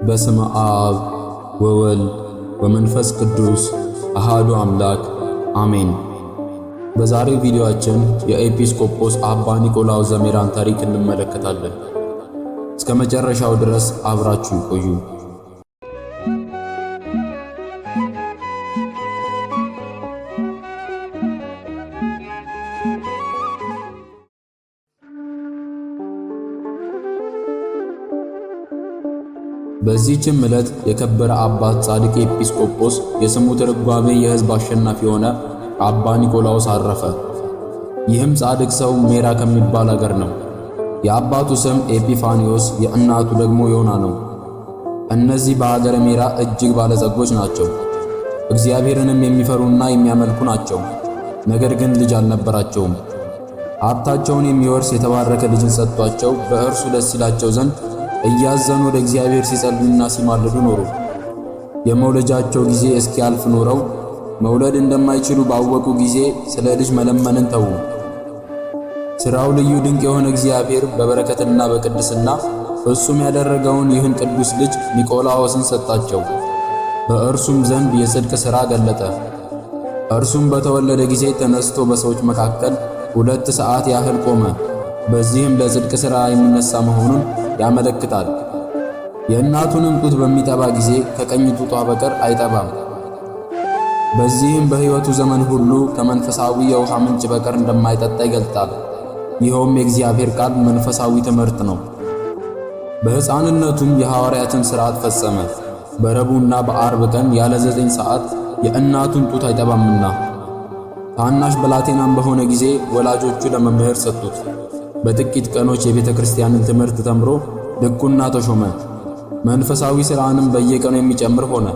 በስመ አብ ወወልድ ወመንፈስ ቅዱስ አሃዱ አምላክ አሜን። በዛሬው ቪዲዮአችን የኤጲስቆጶስ አባ ኒቆላዎስ ዘሜራን ታሪክ እንመለከታለን። እስከ መጨረሻው ድረስ አብራችሁ ይቆዩ። በዚህችም ዕለት የከበረ አባት ጻድቅ ኤጲስቆጶስ የስሙ ትርጓሜ የሕዝብ አሸናፊ የሆነ አባ ኒቆላዎስ አረፈ። ይህም ጻድቅ ሰው ሜራ ከሚባል አገር ነው። የአባቱ ስም ኤጲፋኒዮስ የእናቱ ደግሞ ዮና ነው። እነዚህ በአገረ ሜራ እጅግ ባለጸጎች ናቸው። እግዚአብሔርንም የሚፈሩና የሚያመልኩ ናቸው። ነገር ግን ልጅ አልነበራቸውም። ሀብታቸውን የሚወርስ የተባረከ ልጅን ሰጥቷቸው በእርሱ ደስ ይላቸው ዘንድ እያዘኑ ወደ እግዚአብሔር ሲጸልዩና ሲማልዱ ኖሩ። የመውለጃቸው ጊዜ እስኪያልፍ ኖረው መውለድ እንደማይችሉ ባወቁ ጊዜ ስለ ልጅ መለመንን ተዉ። ሥራው ልዩ ድንቅ የሆነ እግዚአብሔር በበረከትና በቅድስና ፍጹም ያደረገውን ይህን ቅዱስ ልጅ ኒቆላዎስን ሰጣቸው። በእርሱም ዘንድ የጽድቅ ሥራ ገለጠ። እርሱም በተወለደ ጊዜ ተነስቶ በሰዎች መካከል 2 ሰዓት ያህል ቆመ። በዚህም ለጽድቅ ሥራ የሚነሳ መሆኑን ያመለክታል። የእናቱንም ጡት በሚጠባ ጊዜ ከቀኝ ጡቷ በቀር አይጠባም። በዚህም በሕይወቱ ዘመን ሁሉ ከመንፈሳዊ የውሃ ምንጭ በቀር እንደማይጠጣ ይገልጣል። ይኸውም የእግዚአብሔር ቃል መንፈሳዊ ትምህርት ነው። በሕፃንነቱም የሐዋርያትን ሥርዓት ፈጸመ። በረቡዕና በዓርብ ቀን ያለ 9 ሰዓት የእናቱን ጡት አይጠባምና። ታናሽ ብላቴናም በሆነ ጊዜ ወላጆቹ ለመምህር ሰጡት። በጥቂት ቀኖች የቤተ ክርስቲያንን ትምህርት ተምሮ ድቁና ተሾመ። መንፈሳዊ ሥራንም በየቀኑ የሚጨምር ሆነ።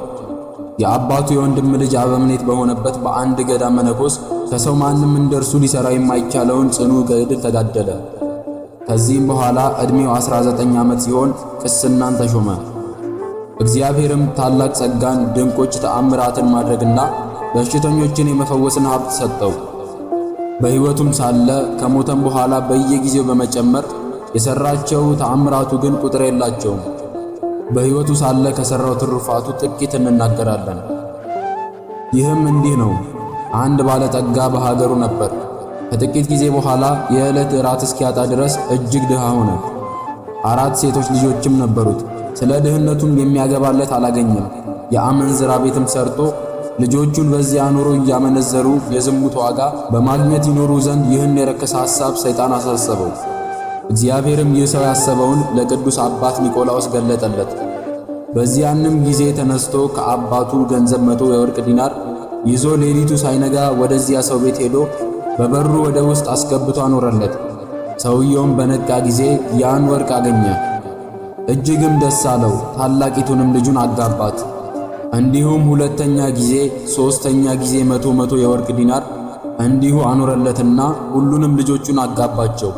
የአባቱ የወንድም ልጅ አበምኔት በሆነበት በአንድ ገዳም መነኮስ ከሰው ማንም እንደርሱ ሊሠራ የማይቻለውን ጽኑ ገድል ተጋደለ። ከዚህም በኋላ ዕድሜው 19 ዓመት ሲሆን ቅስናን ተሾመ። እግዚአብሔርም ታላቅ ጸጋን፣ ድንቆች ተአምራትን ማድረግና በሽተኞችን የመፈወስን ሀብት ሰጠው። በሕይወቱም ሳለ ከሞተም በኋላ በየጊዜው በመጨመር የሰራቸው ተአምራቱ ግን ቁጥር የላቸውም። በሕይወቱ ሳለ ከሰራው ትሩፋቱ ጥቂት እንናገራለን። ይህም እንዲህ ነው። አንድ ባለጠጋ በሀገሩ ነበር። ከጥቂት ጊዜ በኋላ የዕለት እራት እስኪያጣ ድረስ እጅግ ድሃ ሆነ። አራት ሴቶች ልጆችም ነበሩት። ስለ ድህነቱም የሚያገባለት አላገኘም። የአመንዝራ ቤትም ሰርቶ ልጆቹን በዚያ ኑሮ እያመነዘሩ የዝሙት ዋጋ በማግኘት ይኖሩ ዘንድ ይህን የረከሰ ሐሳብ ሰይጣን አሳሰበው። እግዚአብሔርም ይህ ሰው ያሰበውን ለቅዱስ አባት ኒቆላዎስ ገለጠለት። በዚያንም ጊዜ ተነስቶ ከአባቱ ገንዘብ 100 የወርቅ ዲናር ይዞ ሌሊቱ ሳይነጋ ወደዚያ ሰው ቤት ሄዶ በበሩ ወደ ውስጥ አስገብቶ አኖረለት። ሰውየውም በነቃ ጊዜ ያን ወርቅ አገኘ፣ እጅግም ደስ አለው። ታላቂቱንም ልጁን አጋባት። እንዲሁም ሁለተኛ ጊዜ ሶስተኛ ጊዜ መቶ መቶ የወርቅ ዲናር እንዲሁ አኖረለትና ሁሉንም ልጆቹን አጋባቸው።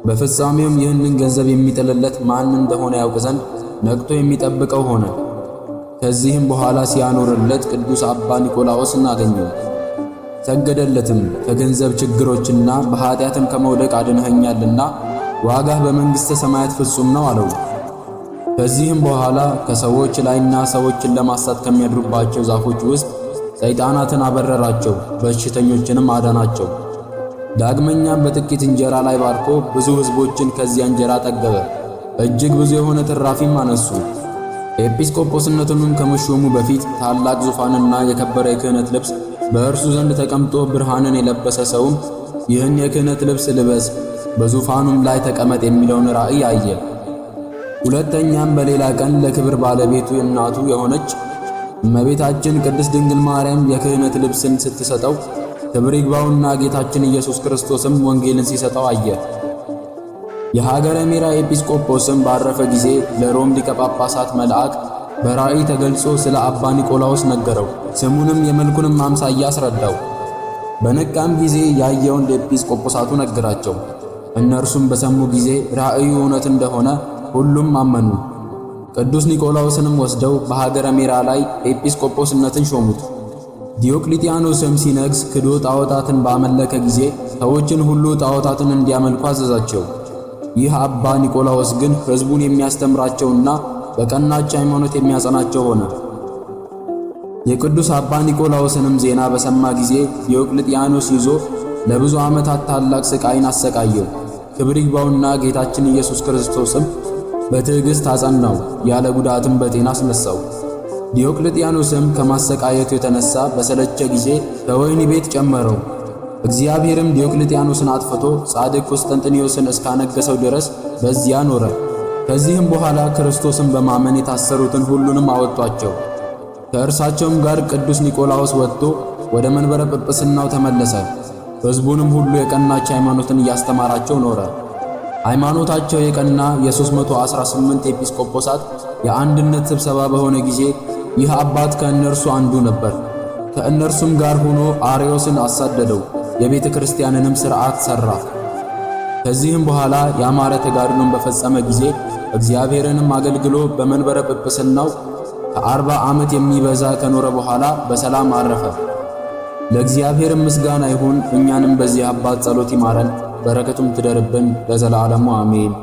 በፍጻሜውም ይህንን ገንዘብ የሚጥልለት ማን እንደሆነ ያውቅ ዘንድ ነቅቶ የሚጠብቀው ሆነ። ከዚህም በኋላ ሲያኖርለት ቅዱስ አባ ኒቆላዎስን አገኘው። ሰገደለትም። ከገንዘብ ችግሮችና በኃጢአትም ከመውደቅ አድነኸኛልና ዋጋህ በመንግሥተ ሰማያት ፍጹም ነው አለው። ከዚህም በኋላ ከሰዎች ላይና ሰዎችን ለማሳት ከሚያድሩባቸው ዛፎች ውስጥ ሰይጣናትን አበረራቸው፣ በሽተኞችንም አዳናቸው። ዳግመኛም በጥቂት እንጀራ ላይ ባርኮ ብዙ ሕዝቦችን ከዚያ እንጀራ ጠገበ። እጅግ ብዙ የሆነ ትራፊም አነሱ። ኤጲስቆጶስነቱንም ከመሾሙ በፊት ታላቅ ዙፋንና የከበረ የክህነት ልብስ በእርሱ ዘንድ ተቀምጦ ብርሃንን የለበሰ ሰውም ይህን የክህነት ልብስ ልበስ፣ በዙፋኑም ላይ ተቀመጥ የሚለውን ራእይ አየ። ሁለተኛም በሌላ ቀን ለክብር ባለቤቱ እናቱ የሆነች እመቤታችን ቅድስት ድንግል ማርያም የክህነት ልብስን ስትሰጠው ክብር ይግባውና ጌታችን ኢየሱስ ክርስቶስም ወንጌልን ሲሰጠው አየ። የሀገረ ሜራ ኤጲስቆጶስም ባረፈ ጊዜ ለሮም ሊቀ ጳጳሳት መልአክ በራእይ ተገልጾ ስለ አባ ኒቆላዎስ ነገረው። ስሙንም የመልኩንም አምሳያ አስረዳው። በነቃም ጊዜ ያየውን ለኤጲስቆጶሳቱ ነገራቸው። እነርሱም በሰሙ ጊዜ ራእዩ እውነት እንደሆነ ሁሉም አመኑ። ቅዱስ ኒቆላዎስንም ወስደው በሀገረ ሜራ ላይ ኤጲስቆጶስነትን ሾሙት። ዲዮቅሊጥያኖስም ሲነግስ ክዶ ጣዖታትን ባመለከ ጊዜ ሰዎችን ሁሉ ጣዖታትን እንዲያመልኩ አዘዛቸው። ይህ አባ ኒቆላዎስ ግን ሕዝቡን የሚያስተምራቸውና በቀናች ሃይማኖት የሚያጸናቸው ሆነ። የቅዱስ አባ ኒቆላዎስንም ዜና በሰማ ጊዜ ዲዮቅልጥያኖስ ይዞ ለብዙ ዓመታት ታላቅ ስቃይን አሰቃየው። ክብር ይግባውና ጌታችን ኢየሱስ ክርስቶስም በትዕግሥት አጸናው፣ ያለ ጉዳትም በጤና አስነሳው። ዲዮቅልጥያኖስም ከማሰቃየቱ የተነሳ በሰለቸ ጊዜ በወህኒ ቤት ጨመረው። እግዚአብሔርም ዲዮቅልጥያኖስን አጥፍቶ ጻድቅ ቆስጠንጢኖስን እስካነገሰው ድረስ በዚያ ኖረ። ከዚህም በኋላ ክርስቶስን በማመን የታሰሩትን ሁሉንም አወጧቸው። ከእርሳቸውም ጋር ቅዱስ ኒቆላዎስ ወጥቶ ወደ መንበረ ጵጵስናው ተመለሰ። ሕዝቡንም ሁሉ የቀናች ሃይማኖትን እያስተማራቸው ኖረ። ሃይማኖታቸው የቀና የ318 ኤጲስቆጶሳት የአንድነት ስብሰባ በሆነ ጊዜ ይህ አባት ከእነርሱ አንዱ ነበር። ከእነርሱም ጋር ሆኖ አርዮስን አሳደደው፣ የቤተ ክርስቲያንንም ሥርዓት ሠራ። ከዚህም በኋላ ያማረ ተጋድሎን በፈጸመ ጊዜ እግዚአብሔርንም አገልግሎ በመንበረ ጵጵስናው ከ40 ዓመት የሚበዛ ከኖረ በኋላ በሰላም አረፈ። ለእግዚአብሔር ምስጋና ይሁን። እኛንም በዚህ አባት ጸሎት ይማረን፣ በረከቱም ትደርብን ለዘላለሙ አሜን።